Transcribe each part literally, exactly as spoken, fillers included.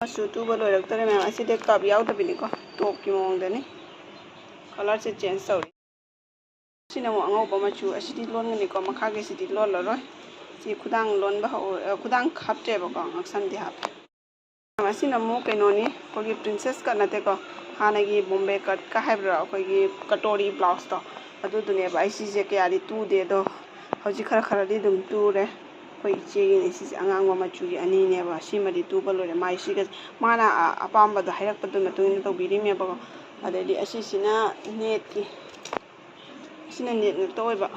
ꯃꯆꯨ ꯇꯨꯕ ꯂꯣꯏꯔꯛꯇꯣꯔꯦ ꯃꯌꯥꯝ꯫ ꯑꯁꯤꯗꯤ ꯀꯞ ꯌꯥꯎꯗꯕꯤꯅꯤꯀꯣ, ꯇꯣꯞꯀꯤ ꯃꯑꯣꯡꯗꯅꯤ꯫ ꯀꯂꯔꯁꯦ ꯆꯦꯟꯖ ꯇꯧꯔꯤ꯫ ꯁꯤꯅ ꯑꯃꯨꯛ ꯑꯉꯧꯕ ꯃꯆꯨ꯫ ꯑꯁꯤꯗꯤ ꯂꯣꯟꯒꯅꯤꯀꯣ, ꯃꯈꯥꯒꯤꯁꯤꯗꯤ ꯂꯣꯜꯂꯔꯣꯏ꯫ ꯁꯤ ꯈꯨꯗꯥꯡ ꯂꯣꯟꯕ ꯍꯧ-, ꯑ, ꯈꯨꯗꯥꯡ ꯍꯥꯞꯇ꯭ꯔꯦꯕꯀꯣ, ꯉꯛꯁꯝꯗꯤ ꯍꯥꯞꯄꯦ꯫ ꯑꯁꯤꯅ ꯑꯃꯨꯛ ꯀꯩꯅꯣꯅꯤ, ꯑꯩꯈꯣꯏꯒꯤ ꯄ꯭ꯔꯤꯟꯁꯦꯁ ꯀꯠ ꯅꯠꯇꯦꯀꯣ, ꯍꯥꯟꯅꯒꯤ ꯕꯣꯝꯕꯦ ꯀꯠꯀ ꯍꯥꯏꯕ꯭ꯔꯥ, ꯑꯩꯈꯣꯏꯒꯤ ꯀꯇꯣꯔꯤ ꯕ꯭ꯂꯥꯎꯁꯇꯣ, ꯑꯗꯨꯗꯨꯅꯦꯕ꯫ ꯑꯩ ꯁꯤꯁꯦ ꯀꯌꯥꯗꯤ ꯇꯨꯗꯦ, ꯑꯗꯣ ꯍꯧꯖꯤꯛ ꯈꯔ ꯈꯔꯗꯤ ꯑꯗꯨꯝ ꯇꯨꯔꯦ꯫ ꯑꯩꯈꯣꯏ ꯏꯆꯦꯒꯤꯅꯦ ꯁꯤꯁꯦ, ꯑꯉꯥꯡꯕ ꯃꯆꯨꯒꯤ ꯑꯅꯤꯅꯦꯕ꯫ ꯁꯤꯃꯗꯤ ꯇꯨꯕ ꯂꯣꯏꯔꯦ꯫ ꯃꯥꯏ ꯁꯤꯒ ꯃꯥꯅ ꯑ-, ꯑꯄꯥꯝꯕꯗꯣ ꯍꯥꯏꯔꯛꯄꯗꯨꯒꯤ ꯃꯇꯨꯡ ꯏꯟꯅ ꯇꯧꯕꯤꯔꯤꯅꯦꯕꯀꯣ꯫ ꯑꯗꯩꯗꯤ ꯑꯁꯤꯁꯤꯅ ꯅꯦꯠꯀꯤ, ꯁꯤꯅ ꯅꯦꯠ ꯉꯥꯛꯇ ꯑꯣꯏꯕ꯫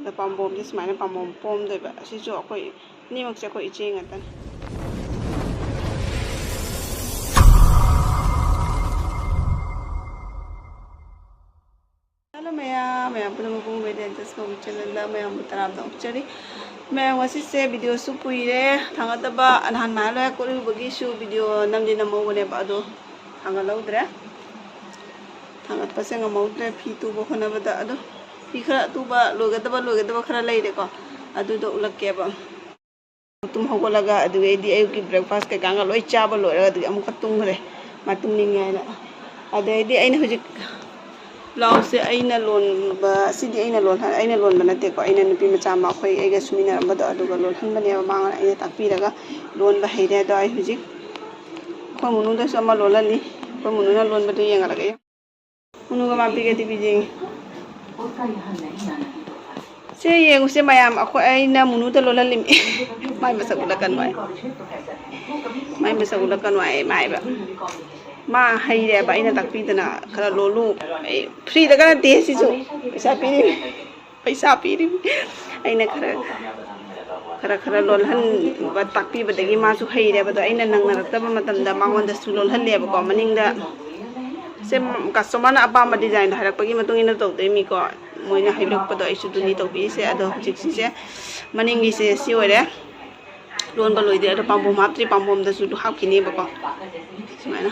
ꯑꯗ ꯄꯥꯝꯕꯣꯝꯁꯦ ꯁꯨꯃꯥꯏꯅ ꯄꯥꯝꯕꯣꯝ ꯄꯣꯝꯗꯣꯏꯕ꯫ ꯑꯁꯤꯁꯨ ꯑꯩꯈꯣꯏ ꯑꯅꯤꯃꯛꯁꯦ ꯑꯩꯈꯣꯏ ꯏꯆꯦ ꯉꯥꯛꯇꯅꯤ꯫ ꯍꯜꯂꯣ ꯃꯌꯥꯝ, ꯃꯌꯥꯝ ꯄꯨꯝꯅꯃꯛꯄꯨ ꯃꯦꯗꯤꯌꯥ ꯖꯁ ꯀꯧꯕ ꯆꯦꯅꯦꯜꯗ ꯃꯌꯥꯝꯕꯨ ꯇꯔꯥꯝꯅ ꯑꯣꯛꯆꯔꯤ꯫ ꯃꯌꯥꯝ, ꯉꯁꯤꯁꯦ ꯚꯤꯗꯤꯑꯣꯁꯨ ꯀꯨꯏꯔꯦ ꯊꯥꯡꯒꯠꯇꯕ, ꯅꯍꯥꯟ ꯃꯌꯥꯝ ꯂꯣꯏ ꯀꯣꯏꯔꯨꯕꯒꯤꯁꯨ ꯚꯤꯗꯤꯑꯣ ꯅꯝꯗꯤ ꯅꯝꯍꯧꯕꯅꯦꯕ, ꯑꯗꯣ ꯊꯥꯡꯒꯠꯍꯧꯗ꯭ꯔꯦ꯫ ꯊꯥꯡꯒꯠꯄꯁꯦ ꯉꯝꯍꯧꯗ꯭ꯔꯦ ꯐꯤ ꯇꯨꯕ ꯍꯣꯠꯅꯕꯗ꯫ ꯑꯗꯣ ꯐꯤ ꯈꯔ ꯑꯇꯨꯕ ꯂꯣꯏꯒꯗꯕ, ꯂꯣꯏꯒꯗꯕ ꯈꯔ ꯂꯩꯔꯦꯀꯣ, ꯑꯗꯨꯗꯣ ꯎꯠꯂꯛꯀꯦꯕ꯫ ꯇꯨꯝ ꯍꯧꯒꯠꯂꯒ ꯑꯗꯨꯗꯩꯗꯤ ꯑꯌꯨꯛꯀꯤ ꯕ꯭ꯔꯦꯛꯐꯥꯁ ꯀꯩꯀꯥꯒ ꯂꯣꯏ ꯆꯥꯕ ꯂꯣꯏꯔꯒ ꯑꯗꯨꯗꯤ ꯑꯃꯨꯛꯀ ꯇꯨꯝꯈ꯭ꯔꯦ, ꯃꯥ ꯇꯨꯝꯅꯤꯡꯉꯦ ꯍꯥꯏꯅ꯫ ꯑꯗꯩꯗꯤ ꯑꯩꯅ ꯍꯧꯖꯤꯛ ꯕ꯭ꯂꯥꯎꯁꯁꯦ ꯑꯩꯅ ꯂꯣꯟꯕ, ꯁꯤꯗꯤ ꯑꯩꯅ ꯂꯣꯟ-, ꯑꯩꯅ ꯂꯣꯟꯕ ꯅꯠꯇꯦꯀꯣ, ꯑꯩꯅ ꯅꯨꯄꯤ ꯃꯆꯥ ꯑꯃ ꯑꯩꯈꯣꯏ ꯑꯩꯒ ꯁꯨꯃꯤꯟꯅꯔꯝꯕꯗꯣ ꯑꯗꯨꯒ ꯂꯣꯟꯍꯟꯕꯅꯦꯕ꯫ ꯃꯥꯉꯣꯟꯗ ꯑꯩꯅ ꯇꯥꯛꯄꯤꯔꯒ ꯂꯣꯟꯕ ꯍꯩꯔꯦ꯫ ꯑꯗꯣ ꯑꯩ ꯍꯧꯖꯤꯛ ꯑꯩꯈꯣꯏ ꯃꯨꯅꯨꯗꯁꯨ ꯑꯃ ꯂꯣꯜꯍꯜꯂꯤ꯫ ꯑꯩꯈꯣꯏ ꯃꯨꯅꯨꯅ ꯂꯣꯟꯕꯗꯨ ꯌꯦꯡꯍꯜꯂꯒꯦ꯫ ꯃꯨꯅꯨꯒ ꯃꯥꯄꯤꯒꯗꯤ ꯄꯤꯖꯩ꯫ ꯁꯦ ꯌꯦꯡꯉꯨꯁꯦ ꯃꯌꯥꯝ, ꯑꯩꯈꯣꯏ, ꯑꯩꯅ ꯃꯨꯅꯨꯗ ꯂꯣꯜꯍꯜꯂꯤꯃꯤ꯫ ꯃꯥꯏ ꯃꯁꯛ ꯎꯠꯂꯛꯀꯅꯨ ꯍꯥꯏ꯫ ꯃꯥꯏ ꯃꯁꯛ ꯎꯠꯂꯛꯀꯅꯨ ꯍꯥꯏ ꯃꯥ ꯍꯥꯏꯕ꯫ ꯃꯥ ꯍꯩꯔꯦꯕ, ꯑꯩꯅ ꯇꯥꯛꯄꯤꯗꯅ ꯈꯔ ꯂꯣꯜꯂꯨ, ꯑꯩ ꯐ꯭ꯔꯤꯗꯒ ꯅꯠꯇꯦ ꯁꯤꯁꯨ, ꯄꯩꯁꯥ ꯄꯤꯔꯤꯅꯤ꯫ ꯄꯩꯁꯥ ꯄꯤꯔꯤꯕ꯫ ꯑꯩꯅ ꯈꯔ, ꯈꯔ, ꯈꯔ ꯂꯣꯜꯍꯟꯕ ꯇꯥꯛꯄꯤꯕꯗꯒꯤ ꯃꯥꯁꯨ ꯍꯩꯔꯦꯕ꯫ ꯑꯗꯣ ꯑꯩꯅ ꯅꯪꯅꯔꯛꯇꯕ ꯃꯇꯝꯗ ꯃꯉꯣꯟꯗꯁꯨ ꯂꯣꯜꯍꯜꯂꯦꯕꯀꯣ, ꯃꯅꯤꯡꯗ꯫ ꯁꯦ, ꯀꯁꯇꯃꯔꯅ ꯑꯄꯥꯝꯕ ꯗꯤꯖꯥꯏꯟꯗꯣ ꯍꯥꯏꯔꯛꯄꯒꯤ ꯃꯇꯨꯡ ꯏꯟꯅ ꯇꯧꯗꯣꯏꯅꯤꯀꯣ꯫ ꯃꯣꯏꯅ ꯍꯥꯏꯕꯤꯔꯛꯄꯗꯣ ꯑꯩꯁꯨ ꯑꯗꯨꯅꯤ ꯇꯧꯕꯤꯔꯤꯁꯦ꯫ ꯑꯗꯣ ꯍꯧꯖꯤꯛ ꯁꯤꯁꯦ ꯃꯅꯤꯡꯒꯤꯁꯦ ꯁꯤ ꯑꯣꯏꯔꯦ꯫ ꯂꯣꯟꯕ ꯂꯣꯏꯗꯦ꯫ ꯑꯗꯣ ꯄꯥꯝꯕꯣꯝ ꯍꯥꯞꯇ꯭ꯔꯤ, ꯄꯥꯝꯕꯣꯝꯗꯁꯨ ꯑꯗꯨ ꯍꯥꯞꯈꯤꯅꯦꯕꯀꯣ꯫ ꯁꯨꯃꯥꯏꯅ꯫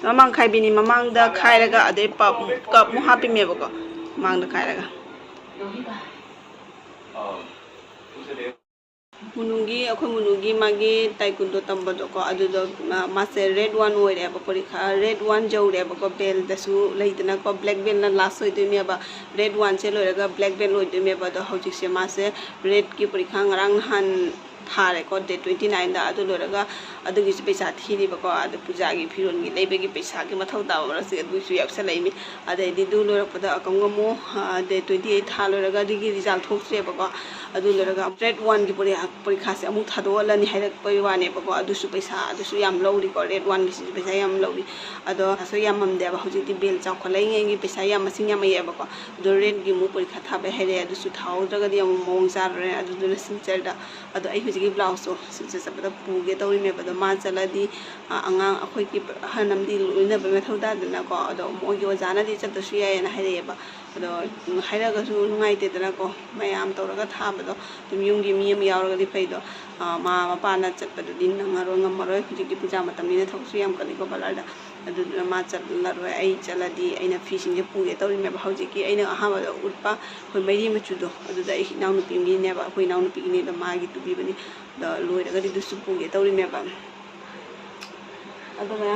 ꯃꯃꯥꯡ ꯈꯥꯏꯕꯤꯅꯤ, ꯃꯃꯥꯡꯗ ꯈꯥꯏꯔꯒ ꯑꯗꯩ ꯄꯞ, ꯀꯞꯃꯨꯛ ꯍꯥꯞꯄꯤꯃꯦꯕꯀꯣ, ꯃꯃꯥꯡꯗ ꯈꯥꯏꯔꯒ꯫ ꯃꯨꯅꯨꯒꯤ, ꯑꯩꯈꯣꯏ ꯃꯨꯅꯨꯒꯤ ꯃꯥꯒꯤ ꯇꯥꯏꯀꯨꯟꯗꯣ ꯇꯝꯕꯗꯣꯀꯣ, ꯑꯗꯨꯗꯣ ꯃꯥ-, ꯃꯥꯁꯦ ꯔꯦꯠ ꯋꯥꯟ ꯑꯣꯏꯔꯦꯕꯀꯣ, ꯄꯔꯤꯈꯥ ꯔꯦꯠ ꯋꯥꯟ ꯌꯧꯔꯦꯕꯀꯣ꯫ ꯕꯦꯜꯗꯁꯨ ꯂꯩꯗꯅꯀꯣ, ꯕ꯭ꯂꯦꯛ ꯕꯦꯜꯅ ꯂꯥꯁ ꯑꯣꯏꯗꯣꯏꯅꯦꯕ꯫ ꯔꯦꯠ ꯋꯥꯟꯁꯦ ꯂꯣꯏꯔꯒ ꯕ꯭ꯂꯦꯛ ꯕꯦꯜ ꯑꯣꯏꯗꯣꯏꯅꯦꯕ꯫ ꯑꯗꯣ ꯍꯧꯖꯤꯛꯁꯦ ꯃꯥꯁꯦ ꯔꯦꯠꯀꯤ ꯄꯔꯤꯈꯥ ꯉꯔꯥꯡ ꯅꯍꯥꯟ ꯊꯥꯔꯦꯀꯣ, ꯗꯦꯠ ꯇ꯭ꯋꯦꯟꯇꯤ ꯅꯥꯏꯟꯗ꯫ ꯑꯗꯨ ꯂꯣꯏꯔꯒ ꯑꯗꯨꯒꯤꯁꯨ ꯄꯩꯁꯥ ꯊꯤꯔꯤꯕꯀꯣ꯫ ꯑꯗꯨ ꯄꯨꯖꯥꯒꯤ ꯐꯤꯔꯣꯜꯒꯤ ꯂꯩꯕꯒꯤ ꯄꯩꯁꯥꯒꯤ ꯃꯊꯧ ꯇꯥꯕ ꯃꯔꯛꯁꯤꯗ ꯑꯗꯨꯒꯤꯁꯨ ꯌꯥꯎꯁꯜꯂꯛꯏꯅꯤ꯫ ꯑꯗꯩꯗꯤ ꯑꯗꯨ ꯂꯣꯏꯔꯛꯄꯗ ꯑꯀꯝꯒ ꯑꯃꯨꯛ, ꯑ, ꯗꯦꯠ ꯇ꯭ꯋꯦꯟꯇꯤ ꯑꯩꯠ ꯊꯥ ꯂꯣꯏꯔꯒ ꯑꯗꯨꯒꯤ ꯔꯤꯖꯜ ꯊꯣꯛꯇ꯭ꯔꯦꯕꯀꯣ꯫ ꯑꯗꯨ ꯂꯣꯏꯔꯒ ꯔꯦꯠ ꯋꯥꯟꯒꯤ ꯄꯔꯤ-, ꯄꯔꯤꯈꯥꯁꯦ ꯑꯃꯨꯛ ꯊꯥꯗꯣꯛꯍꯜꯂꯅꯤ ꯍꯥꯏꯔꯛꯄꯒꯤ ꯋꯥꯅꯦꯕꯀꯣ꯫ ꯑꯗꯨꯁꯨ ꯄꯩꯁꯥ, ꯑꯗꯨꯁꯨ ꯌꯥꯝ ꯂꯧꯔꯤꯀꯣ, ꯔꯦꯠ ꯋꯥꯟꯒꯤꯁꯤꯁꯨ ꯄꯩꯁꯥ ꯌꯥꯝ ꯂꯧꯔꯤ꯫ ꯑꯗꯣ ꯑꯁꯨꯛ ꯌꯥꯝꯃꯝꯗꯦꯕ꯫ ꯍꯧꯖꯤꯛꯇꯤ ꯕꯦꯜ ꯆꯥꯎꯈꯠꯂꯛꯏꯉꯩꯒꯤ ꯄꯩꯁꯥ ꯌꯥꯝ ꯃꯁꯤꯡ ꯌꯥꯝꯃꯛꯑꯦꯕꯀꯣ꯫ ꯑꯗꯣ ꯔꯦꯠꯀꯤ ꯑꯃꯨꯛ ꯄꯔꯤꯈꯥ ꯊꯥꯕꯩ ꯍꯥꯏꯔꯛꯑꯦ꯫ ꯑꯗꯨꯁꯨ ꯊꯥꯍꯧꯗ꯭ꯔꯒꯗꯤ ꯑꯃꯨꯛ ꯃꯑꯣꯡ ꯆꯥꯔꯔꯣꯏ꯫ ꯑꯗꯨꯗꯨꯅ ꯁꯤꯜꯆꯔꯗ, ꯑꯗꯣ ꯑꯩ ꯍꯧꯖꯤꯛꯀꯤ ꯕ꯭ꯂꯥꯎꯁꯇꯣ ꯁꯤꯜꯆꯔ ꯆꯠꯄꯗ ꯄꯨꯒꯦ ꯇꯧꯔꯤꯃꯦꯕ꯫ ꯑꯗꯣ ꯃꯥ ꯆꯠꯂꯗꯤ, ꯑ, ꯑꯉꯥꯡ ꯑꯩꯈꯣꯏꯒꯤ ꯑꯍꯟ ꯑꯃꯗꯤ ꯂꯣꯏꯅꯕ ꯃꯊꯧ ꯇꯥꯗꯅꯀꯣ꯫ ꯑꯗꯣ ꯃꯣꯏꯒꯤ ꯑꯣꯖꯥꯅꯗꯤ ꯆꯠꯇ꯭ꯔꯁꯨ ꯌꯥꯏꯌꯦꯅ ꯍꯥꯏꯔꯛꯑꯦꯕ꯫ ꯑꯗꯣ, ꯎꯝ, ꯍꯥꯏꯔꯒꯁꯨ ꯅꯨꯡꯉꯥꯏꯇꯦꯗꯅꯀꯣ, ꯃꯌꯥꯝ ꯇꯧꯔꯒ ꯊꯥꯕꯗꯣ꯫ ꯑꯗꯨꯝ ꯌꯨꯝꯒꯤ ꯃꯤ ꯑꯃ ꯌꯥꯎꯔꯒꯗꯤ ꯐꯩꯗꯣ꯫ ꯑ, ꯃꯥ ꯃꯄꯥꯅ ꯆꯠꯄꯗꯨꯗꯤ ꯅꯪꯉꯔꯣꯏ, ꯉꯝꯃꯔꯣꯏ꯫ ꯍꯧꯖꯤꯛꯇꯤ ꯄꯨꯖꯥ ꯃꯇꯝꯅꯤꯅ ꯊꯕꯛꯁꯨ ꯌꯥꯝ ꯀꯜꯂꯤꯀꯣ ꯄꯥꯔꯂꯔꯗ꯫ ꯑꯗꯨꯗꯨꯅ ꯃꯥ ꯆꯠꯂꯔꯣꯏ꯫ ꯑꯩ ꯆꯠꯂꯗꯤ ꯑꯩꯅ ꯐꯤꯁꯤꯡꯁꯦ ꯄꯨꯒꯦ ꯇꯧꯔꯤꯃꯦꯕ꯫ ꯍꯧꯖꯤꯛꯀꯤ ꯑꯩꯅ ꯑꯍꯥꯟꯕꯗ ꯎꯠꯄ ꯑꯩꯈꯣꯏ ꯃꯩꯔꯤ ꯃꯆꯨꯗꯣ, ꯑꯗꯨꯗ ꯑꯩ ꯏꯅꯥꯎꯅꯨꯄꯤꯒꯤꯅꯦꯕ, ꯑꯩꯈꯣꯏ ꯏꯅꯥꯎꯅꯨꯄꯤꯒꯤꯅꯦꯕ, ꯃꯥꯒꯤ ꯇꯨꯕꯤꯕꯅꯤ꯫ ꯑꯗꯣ ꯂꯣꯏꯔꯒꯗꯤ ꯑꯗꯨꯁꯨ ꯄꯨꯒꯦ ꯇꯧꯔꯤꯃꯦꯕ꯫ ꯑꯗꯨꯅ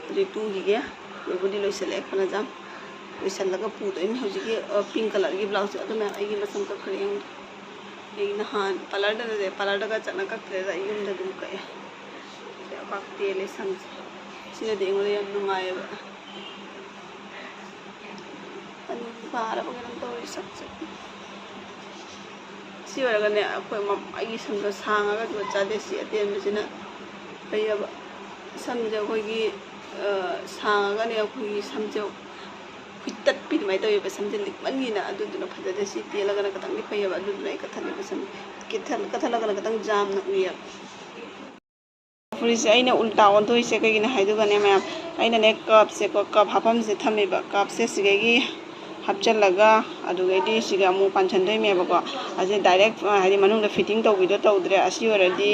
ꯍꯧꯖꯤꯛ ꯇꯨꯈꯤꯒꯦ꯫ ꯂꯣꯏꯕꯨꯗꯤ ꯂꯣꯏꯁꯤꯜꯂꯛꯑꯦ ꯐꯅꯌꯥꯝ꯫ ꯂꯣꯏꯁꯤꯜꯂꯒ ꯄꯨꯗꯣꯏꯅꯤ꯫ ꯍꯧꯖꯤꯛꯀꯤ, ꯑ, ꯄꯤꯡ ꯀꯂꯔꯒꯤ ꯕ꯭ꯂꯥꯎꯁꯁꯦ꯫ ꯑꯗꯨꯅ ꯑꯩꯒꯤ ꯃꯁꯝ ꯀꯛꯈ꯭ꯔꯦ ꯌꯦꯡꯉꯨ꯫ ꯑꯩ ꯅꯍꯥꯟ ꯄꯥꯔꯂꯔꯗ ꯅꯠꯇꯦ, ꯄꯥꯔꯂꯔꯗꯒ ꯆꯠꯅ ꯀꯛꯇ꯭ꯔꯦꯗ, ꯑꯩ ꯌꯨꯝꯗ ꯑꯗꯨꯝ ꯀꯛꯑꯦ꯫ ꯄꯥꯛ ꯇꯦꯜꯂꯦ ꯁꯝꯁꯦ꯫ ꯁꯤꯅꯗꯤ ꯑꯩꯉꯣꯟꯗ ꯌꯥꯝ ꯅꯨꯡꯉꯥꯏꯌꯦꯕ꯫ ꯑꯅꯤ ꯄꯥꯔꯕ ꯀꯩꯅꯣꯝ ꯇꯧꯔꯦ ꯁꯝꯁꯦ꯫ ꯁꯤ ꯑꯣꯏꯔꯒꯅꯦ, ꯑꯩꯈꯣꯏ ꯃꯝ-, ꯑꯩꯒꯤ ꯁꯝꯗꯣ ꯁꯥꯡꯉꯒ ꯖꯨꯒꯣꯠ ꯆꯥꯗꯦ꯫ ꯁꯤ ꯑꯇꯦꯟꯕꯁꯤꯅ ꯐꯩꯌꯦꯕ꯫ ꯁꯝꯁꯦ ꯑꯩꯈꯣꯏꯒꯤ, ꯑ, ꯁꯥꯡꯉꯒꯅꯦ, ꯑꯩꯈꯣꯏꯒꯤ ꯁꯝꯁꯦ ꯍꯨꯏꯇꯠꯄꯤ ꯑꯗꯨꯃꯥꯏꯅ ꯇꯧꯋꯦꯕ, ꯁꯝꯁꯦ ꯂꯤꯛꯃꯟꯒꯤꯅ꯫ ꯑꯗꯨꯗꯨꯅ ꯐꯖꯗꯦ꯫ ꯁꯤ ꯇꯦꯜꯂꯒꯅ ꯈꯤꯇꯪꯗꯤ ꯐꯩꯌꯦꯕ꯫ ꯑꯗꯨꯗꯨꯅ ꯑꯩ ꯀꯛꯊꯠꯂꯦꯕ ꯁꯝ, ꯀꯛꯊꯠ-, ꯀꯛꯊꯠꯂꯒꯅ ꯈꯤꯇꯪ ꯖꯥꯝꯅ ꯎꯏꯌꯦꯕ꯫ ꯐꯨꯔꯤꯠꯁꯦ ꯑꯩꯅ ꯎꯜꯇꯥ ꯑꯣꯟꯊꯣꯛꯏꯁꯦ ꯀꯩꯒꯤꯅꯣ ꯍꯥꯏꯗꯨꯒꯅꯦ ꯃꯌꯥꯝ, ꯑꯩꯅꯅꯦ ꯀꯞꯁꯦꯀꯣ, ꯀꯞ ꯍꯥꯞꯐꯝꯁꯦ ꯊꯝꯃꯦꯕ꯫ ꯀꯞꯁꯦ ꯁꯤꯗꯒꯤ ꯍꯥꯞꯆꯜꯂꯒ, ꯑꯗꯨꯗꯩꯗꯤ ꯁꯤꯒ ꯑꯃꯨꯛ ꯄꯥꯟꯁꯟꯗꯣꯏꯅꯦꯕꯀꯣ꯫ ꯑꯁꯤ ꯗꯥꯏꯔꯦꯛ, ꯑ, ꯍꯥꯏꯗꯤ ꯃꯅꯨꯡꯗ ꯐꯤꯠꯇꯤꯡ ꯇꯧꯕꯤꯗꯣ ꯇꯧꯗ꯭ꯔꯦ꯫ ꯑꯁꯤ ꯑꯣꯏꯔꯗꯤ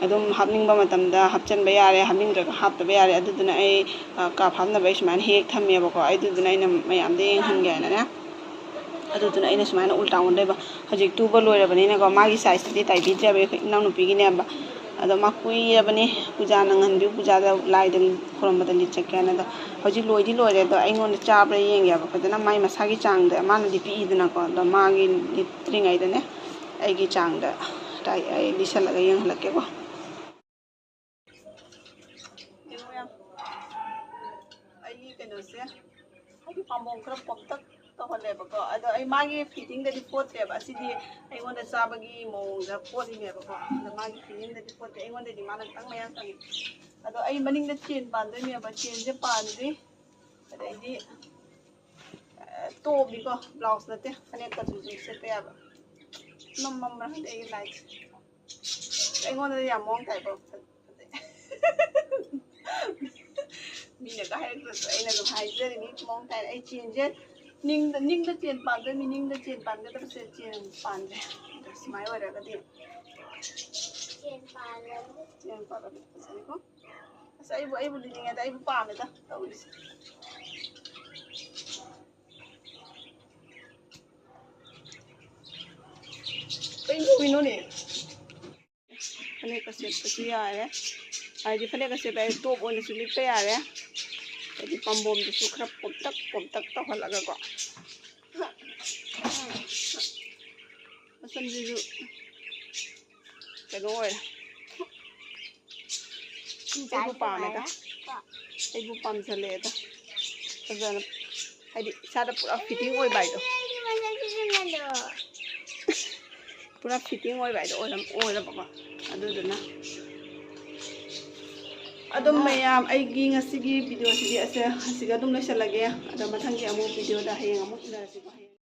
ꯑꯗꯨꯝ ꯍꯥꯞꯅꯤꯡꯕ ꯃꯇꯝꯗ ꯍꯥꯞꯆꯟꯕ ꯌꯥꯔꯦ, ꯍꯥꯞꯅꯤꯡꯗ꯭ꯔꯒ ꯍꯥꯞꯇꯕ ꯌꯥꯔꯦ꯫ ꯑꯗꯨꯗꯨꯅ ꯑꯩ, ꯑ, ꯀꯞ ꯍꯥꯞꯅꯕ ꯑꯩ ꯁꯨꯃꯥꯏꯅ ꯍꯦꯛ ꯊꯝꯃꯦꯕꯀꯣ꯫ ꯑꯗꯨꯗꯨꯅ ꯑꯩꯅ ꯃꯌꯥꯝꯗ ꯌꯦꯡꯍꯟꯒꯦ ꯍꯥꯏꯅꯅꯦ꯫ ꯑꯗꯨꯗꯨꯅ ꯑꯩꯅ ꯁꯨꯃꯥꯏꯅ ꯎꯜꯇꯥ ꯑꯣꯟꯗꯣꯏꯕ꯫ ꯍꯧꯖꯤꯛ ꯇꯨꯕ ꯂꯣꯏꯔꯕꯅꯤꯅꯀꯣ, ꯃꯥꯒꯤ sizeꯇꯨꯗꯤ ꯇꯥꯏꯕꯤꯗ꯭ꯔꯦꯕ, ꯑꯩꯈꯣꯏ ꯏꯅꯥꯎꯅꯨꯄꯤꯒꯤꯅꯦꯕ꯫ ꯑꯗꯣ ꯃꯥ ꯀꯨꯏꯔꯕꯅꯤ ꯄꯨꯖꯥ ꯅꯪꯍꯟꯕꯤꯌꯨ, ꯄꯨꯖꯥꯗ ꯂꯥꯏꯗ ꯈꯨꯔꯨꯝꯕꯗ ꯂꯤꯠꯆꯒꯦꯅ꯫ ꯑꯗꯣ ꯍꯧꯖꯤꯛ ꯂꯣꯏꯗꯤ ꯂꯣꯏꯔꯦ, ꯑꯗꯣ ꯑꯩꯉꯣꯟꯗ ꯆꯥꯕ꯭ꯔꯥ ꯌꯦꯡꯒꯦꯕ ꯐꯖꯅ꯫ ꯃꯥꯏ ꯃꯁꯥꯒꯤ ꯆꯥꯡꯗ ꯃꯥꯅꯗꯤ ꯄꯤꯛꯏꯗꯅꯀꯣ, ꯑꯗꯣ ꯃꯥꯒꯤ ꯂꯤꯠꯇ꯭ꯔꯤꯉꯩꯗꯅꯦ ꯑꯩꯒꯤ ꯆꯥꯡꯗ ꯇꯥꯏ-, ꯑꯩ ꯂꯤꯠꯁꯜꯂꯒ ꯌꯦꯡꯍꯜꯂꯛꯀꯦꯀꯣ꯫ ꯌꯦꯡꯉꯣ ꯌꯥꯝ꯫ ꯑꯩꯒꯤ ꯀꯩꯅꯣꯁꯦ, ꯑꯩꯒꯤ ꯄꯥꯝꯕꯣꯝ ꯈꯔ ꯄꯣꯝꯇꯛ ꯇꯧꯍꯜꯂꯦꯕꯀꯣ꯫ ꯑꯗꯣ ꯑꯩ ꯃꯥꯒꯤ fittingꯗꯗꯤ ꯐꯣꯠꯇꯦꯕ꯫ ꯑꯁꯤꯗꯤ ꯑꯩꯉꯣꯟꯗ ꯆꯥꯕꯒꯤ ꯃꯑꯣꯡꯗ ꯐꯣꯠꯂꯤꯅꯦꯕꯀꯣ꯫ ꯑꯗꯣ ꯃꯥꯒꯤ fittingꯗꯗꯤ ꯐꯣꯠꯇꯦ꯫ ꯑꯩꯉꯣꯟꯗꯗꯤ ꯃꯥꯅ ꯈꯤꯇꯪ ꯃꯌꯥꯡ ꯀꯪꯉꯤ꯫ ꯑꯗꯣ ꯑꯩ ꯃꯅꯤꯡꯗ chain ꯄꯥꯟꯗꯣꯏꯅꯦꯕ꯫ Chainꯁꯦ ꯄꯥꯟꯗ꯭ꯔꯤ꯫ ꯑꯗꯩꯗꯤ, ꯑ, topꯅꯤꯀꯣ, blouse ꯅꯠꯇꯦ, ꯐꯅꯦꯛꯀ ꯑꯗꯨꯝ ꯁꯦꯠꯄ ꯌꯥꯕ꯫ ꯃꯝ ꯃꯝꯕ꯭ꯔꯥ ꯈꯪꯗꯦ ꯑꯩꯒꯤ lightꯁꯦ꯫ ꯑꯩꯉꯣꯟꯗꯗꯤ ꯌꯥꯝ ꯃꯑꯣꯡ ꯇꯥꯏꯀꯣ꯫ ꯃꯤꯅꯒ ꯍꯥꯏꯔꯛꯇ꯭ꯔꯁꯨ ꯑꯩꯅ ꯑꯗꯨꯝ ꯍꯥꯏꯖꯔꯤꯅꯤ, ꯃꯑꯣꯡ ꯇꯥꯏ꯫ ꯑꯩ chainꯁꯦ ꯅꯤꯡꯗ, ꯅꯤꯡꯗ chain ꯄꯥꯟꯗꯣꯏꯅꯤ, ꯅꯤꯡꯗ chain ꯄꯥꯟꯒꯗꯕꯁꯦ chain ꯄꯥꯟꯗ꯭ꯔꯦ꯫ ꯑꯗꯣ ꯁꯨꯃꯥꯏꯅ ꯑꯣꯏꯔꯒꯗꯤ chain ꯄꯥꯜꯂꯗꯤ ꯐꯖꯅꯤꯀꯣ꯫ ꯑꯁ, ꯑꯩꯕꯨ, ꯑꯩꯕꯨ ꯂꯤꯅꯤꯡꯉꯦꯗ, ꯑꯩꯕꯨ ꯄꯥꯝꯃꯦꯗ ꯇꯧꯔꯤꯁꯦ꯫ ꯀꯩ ꯇꯧꯔꯤꯅꯣꯅꯦ? ꯐꯅꯦꯛꯀ ꯁꯦꯠꯄꯁꯨ ꯌꯥꯔꯦ꯫ ꯍꯥꯏꯗꯤ ꯐꯅꯦꯛꯀ ꯁꯦꯠꯄ ꯍꯥꯏꯗꯤ top ꯑꯣꯏꯅꯁꯨ ꯂꯤꯠꯄ ꯌꯥꯔꯦ꯫ ꯍꯥꯏꯗꯤ ꯄꯥꯝꯕꯣꯝꯗꯨꯁꯨ ꯈꯔ ꯄꯣꯞꯇꯛ ꯄꯣꯞꯇꯛ ꯇꯧꯍꯜꯂꯒꯀꯣ꯫ ꯃꯁꯝꯁꯤꯁꯨ ꯀꯩꯅꯣ ꯑꯣꯏꯔꯦ꯫ ꯑꯩꯕꯨ ꯄꯥꯝꯃꯦꯗ꯫ ꯑꯩꯕꯨ ꯄꯥꯝꯁꯜꯂꯛꯑꯦꯗ꯫ ꯐꯖꯅ, ꯍꯥꯏꯗꯤ ꯏꯁꯥꯗ ꯄꯨꯔꯥ fitting ꯑꯣꯏꯕ ꯍꯥꯏꯗꯣ꯫ ꯄꯨꯔꯥ fitting ꯑꯣꯏꯕ ꯍꯥꯏꯗꯣ ꯑꯣꯏꯔꯝ-, ꯑꯣꯏꯔꯕꯀꯣ꯫ ꯑꯗꯨꯗꯨꯅ ꯑꯗꯨꯝ ꯃꯌꯥꯝ, ꯑꯩꯒꯤ ꯉꯁꯤꯒꯤ videoꯁꯤꯗꯤ ꯑꯁꯦ, ꯑꯁꯤꯒ ꯑꯗꯨꯝ ꯂꯣꯏꯁꯤꯜꯂꯒꯦ꯫ ꯑꯗꯣ ꯃꯊꯪꯒꯤ ꯑꯃꯨꯛ videoꯗ ꯍꯌꯦꯡ ꯑꯃꯨꯛ ꯎꯅꯔꯁꯤꯀꯣ꯫ ꯍꯌꯦꯡ